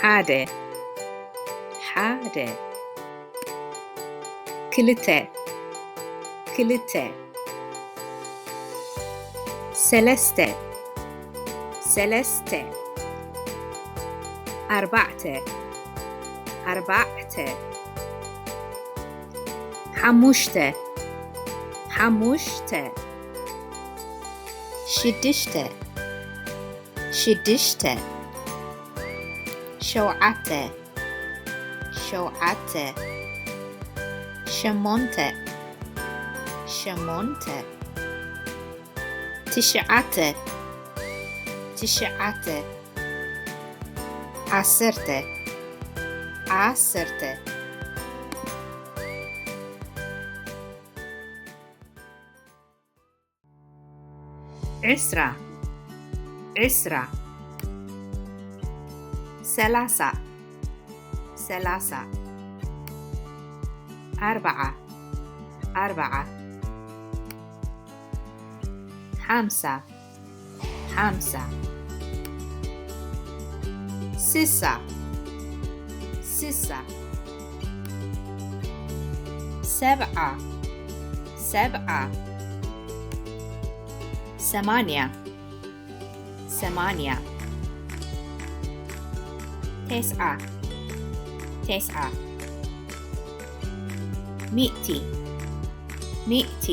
ሓደ ሓደ ክልተ ክልተ ሰለስተ ሰለስተ ኣርባዕተ ኣርባዕተ ሓሙሽተ ሓሙሽተ ሽድሽተ ሽድሽተ ሸውዓተ ሸውዓተ ሸሞንተ ሸሞንተ ትሽዓተ ትሽዓተ ዓሰርተ ዓሰርተ ዕስራ ዕስራ ሰላሳ ሰላሳ ኣርብዓ ኣርብዓ ሓምሳ ሓምሳ ስሳ ስሳ ሰብዓ ሰብዓ ሰማንያ ሰማንያ ተስዓ ተስዓ ሚእቲ ሚእቲ